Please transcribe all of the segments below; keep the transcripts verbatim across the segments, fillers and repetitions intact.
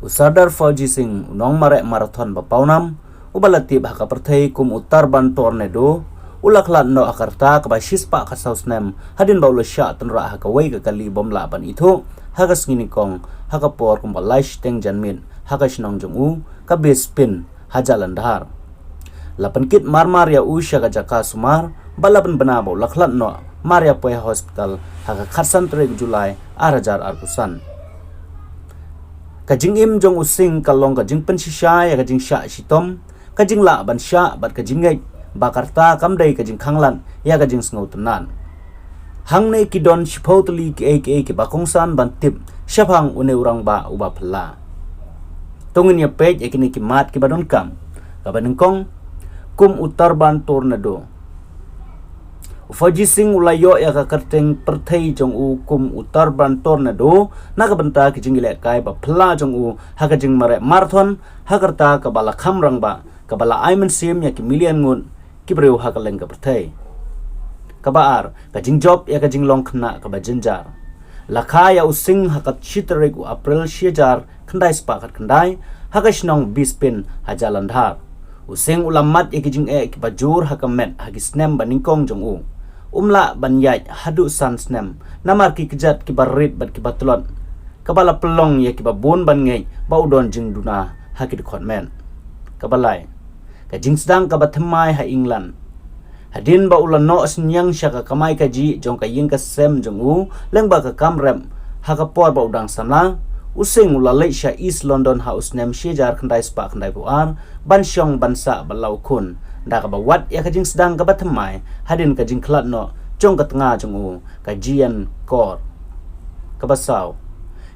U Sardar Fauji Singh, u nongmareh marathon ba pawnam, uba la tip ha ka pyrthei kum u Tarban Tornado, u la khlad noh ha ka rta kaba shispah khatsaw snem, hadien ba u la shah tynrah ha kawei ka kali bym lah ban ithuh ha ka sngi nyngkong, ha ka por kumba lai shiteng janmiet, ha ka shnong jong u, ka Bispin, ha Jalandhar. La pynkit marmar ïa u sha ka jaka sumar, bad la pynbna ba u la khlad noh mar ïa poi ha hospital ha ka khatsan tarik July, ar hajar arphew san. Ka jingim jong u Singh ka long ka jingpynshisha ïa ka jingshah shitom, ka jinglah ban shah bad ka jingngeit ba ka rta kam dei ka jingkhanglad ïa ka jingsngewtynnad. Hangne ki don shiphew tylli kiei kiei kiba kongsan ban tip shaphang une u rangbah uba phylla. To ngin ïa peit ïa kine ki mat kiba donkam. Kaba nyngkong, kum u Tarban Tornado. U Fauji Singh u la ïoh ïa ka kyrteng pyrthei jong u kum u Tarban Tornado na ka bynta ki jingïalehkai ba phylla jong u ha ka jingmareh marathon, ha ka rta kaba la kham rangbah, kaba la ai mynsiem ïa ki million ngut ki briew ha kylleng ka pyrthei. Kaba ar, ka jingjop ïa ka jinglong khynnah kaba jynjar. La kha ïa u Singh ha ka shi tarik u April shi hajar khyndai spah khatkhyndai, ha ka shnong Bispin, ha Jalandhar. U Singh u la mad ïa ki jingeh kiba jur ha ka met ha ki snem ba nyngkong jong u. Um lah ban ïaid haduh san snem, namar ki kjat kiba rit bad kiba tlot, kaba la pynlong ïa kiba bun ban ngeit ba u don jingduna ha ki dkhot met. Kaba lai, ka jingsdang kaba thymmai ha England. Hadien ba u la noh synñiang sha ka kamai kajih jong ka ïing ka sem jong u, lyngba ka kam rep, ha ka por ba u dang samla, u Singh u la leit sha East London ha u snem shi hajar khyndai spah khyndai phew ar, ban shong ban sah bad la u khun, da kaba wad ïa ka jingsdang kaba thymmai, hadien ka jingkhlad noh jong ka tnga jong u, ka Jiyane Kaur. Kaba saw,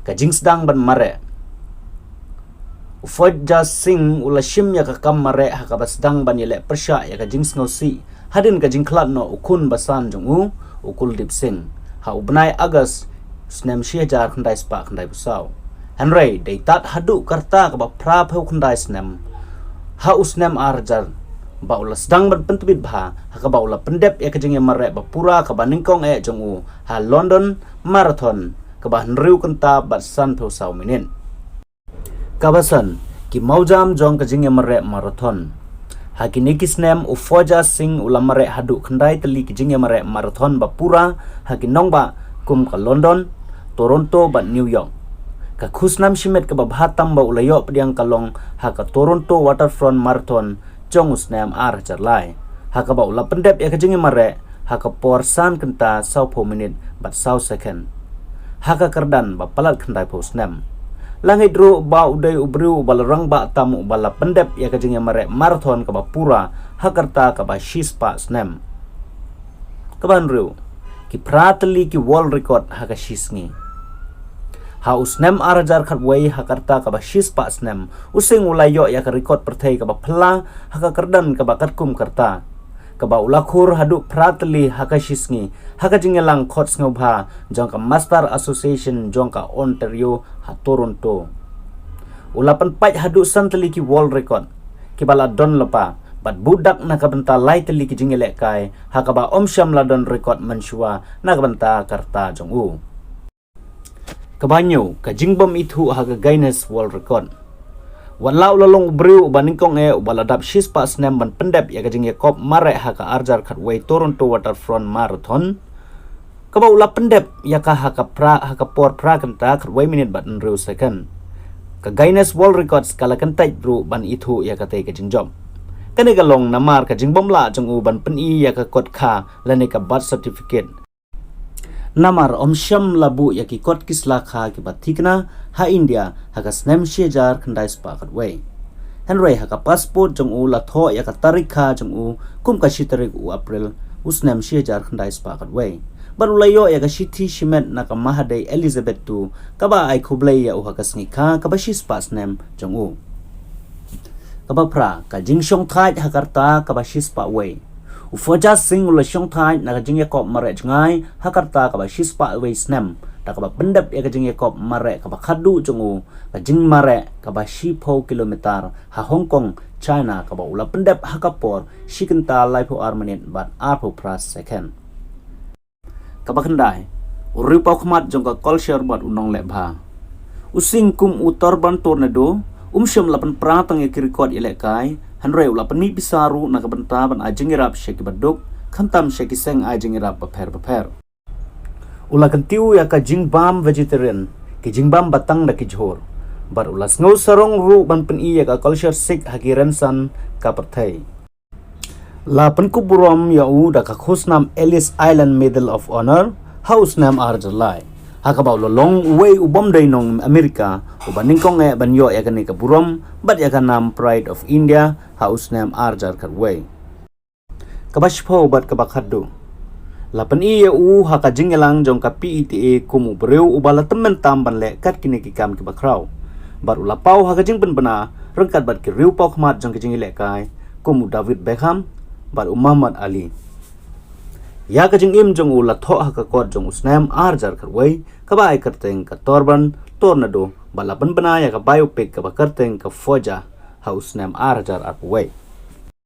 ka jingsdang ban mareh. U Fauji Singh u la shim ïa ka kam mareh ha kaba sdang ban ïaleh pyrshah ïa ka jingsngewsih, hadien ka jingkhlad noh u khun ba san jong u, u Kuldeep Singh, ha u bnai August, snem shi hajar khyndai spah khyndai phew saw. Hynrei, dei tad haduh ka rta kaba phra phew khyndai snem, ha u snem ar hajar, ba u la sdang ban pyntbit bha, ha kaba u la pyndep ïa ka jingïamareh ba pura kaba nyngkong eh jong u, ha London Marathon, kaba hynriew kynta bad san phew saw minit. Kaba san, ki mawjam jong ka jingïamareh marathon. Ha kine ki snem u Fauji Singh u la mareh haduh khyndai tylli ki jingïamareh marathon ba pura, ha ki nongbah kum ka London, Toronto bad New York. Ka khusnam shimet kaba bha tam ba u la ïoh pdiang ka long ha ka Toronto Waterfront Marathon jong u snem ar hajar lai. Ha kaba u la pyndep ïa ka jingïamareh, ha ka por san kynta saw phew minit bad saw second. Ha ka kyrdan ba palat khyndai phew snem. La ngeit ruh ba u dei u briew uba la rangbah tam uba la pyndep ïa ka jingïamareh marathon kaba pura, ha ka rta kaba shi spah snem. Kaba hynriew, ki phra tylli ki world record ha ka shi sngi. Ha u snem ar hajar khatwei ha ka rta kaba shi spah snem, u Singh u la ïoh ïa ka record pyrthei kaba phylla, ha ka kyrdan kaba katkum ka rta. Kaba u la khur haduh phra tylli ha ka shi sngi, ha ka jingïalang khot sngewbha, jong ka Master Association jong ka Ontario ha Toronto. U la pynpait haduh san tylli ki world record, kiba la don lypa, bad buh dak na ka bynta lai tylli ki jingïalehkai, ha kaba ym shym la don record mynshuwa, na ka bynta ka rta jong u. Kaba hynñiew, ka jingbym ithuh ha ka Guinness World Record. Wat la u la long u briew uba nyngkong eh uba la dap shi spah snem ban pyndep ïa ka jingïakop mareh ha ka ar hajar khatwei Toronto Waterfront Marathon. Kaba u la pyndep ïa ka ha ka phra, ha ka por phra kynta khatwei minit bad hynriew second. Ka Guinness World Records ka la kyntait ruh ban ithuh ïa katei ka jingjop. Kane ka long namar ka jingbym lah jong u ban pyni ïa ka kot kha lane ka birth certificate. Namar ym shym la buh ïa ki kot ki sla kha kiba thikna ha India ha ka snem shi hajar khyndai spah khatwei. Hynrei ha ka passport jong u la thoh ïa ka tarik kha jong u kum ka shi tarik u April u snem shi hajar khyndai spah khatwei. Bad u la ïoh ïa ka shithi shimet na ka Mahadei Elizabeth tu kaba ai khublei ïa u ha ka sngi kha kaba shi spah snem jong u. Kaba phra, ka jingshongthait ha ka rta kaba shi spah wei. U Fauji Singh u la shongthait na ka jingïakop mareh jngai ha ka rta kaba shi spah wei snem, da kaba pyndep ïa ka jingïakop mareh kaba khadduh jong u, ka jingmareh kaba shi phew kilometer ha Hong Kong, China, kaba u la pyndep ha ka por shi kynta lai phew ar minit bad ar phew phra second. Kaba khyndai, u riewpawkhmat jong ka culture bad u nongleh bha. U Singh kum u Torban Tornado um shym la pynpra tang ïa ki record ïalehkai, hynrei u la pynmih pisa ruh na ka bynta ban ai jingïarap sha ki baduk, khamtam sha ki seng ai jingïarap bapher bapher. U la kyntiew ïa ka jingbam vegetarian, ki jingbam batang da ki jhur, bad u la sngew sarong ruh ban pyni ïa ka culture Sikh ha ki rynsan ka pyrthei. La pynkup burom ïa u da ka khusnam Ellis Island Medal of Honor ha u snem ar hajar lai, ha kaba u la long uwei u bym dei nong Amerika uba nyngkong eh ban ïoh ïa kane ka burom bad ïa ka nam Pride of India ha u snem ar hajar khatwei. Kaba shiphew bad kaba khatduh, la pyni ïa u ha ka jingïalang jong ka P E T A kum u briew uba la tymmen tam ban leh kat kine ki kam kiba khraw, bad u la paw ha ka jingpynbna ryngkat bad ki riew paw khmat jong ka jingïalehkai kum u David Beckham bad u Muhammad Ali. Ïa ka jingim jong u la thoh ha ka kot jong u snem ar hajar khatwei, kaba ai kyrteng ka Torban Tornado, bad la pynbna ïa ka biopic kaba kyrteng ka Fauja ha u snem ar hajar arphew wei.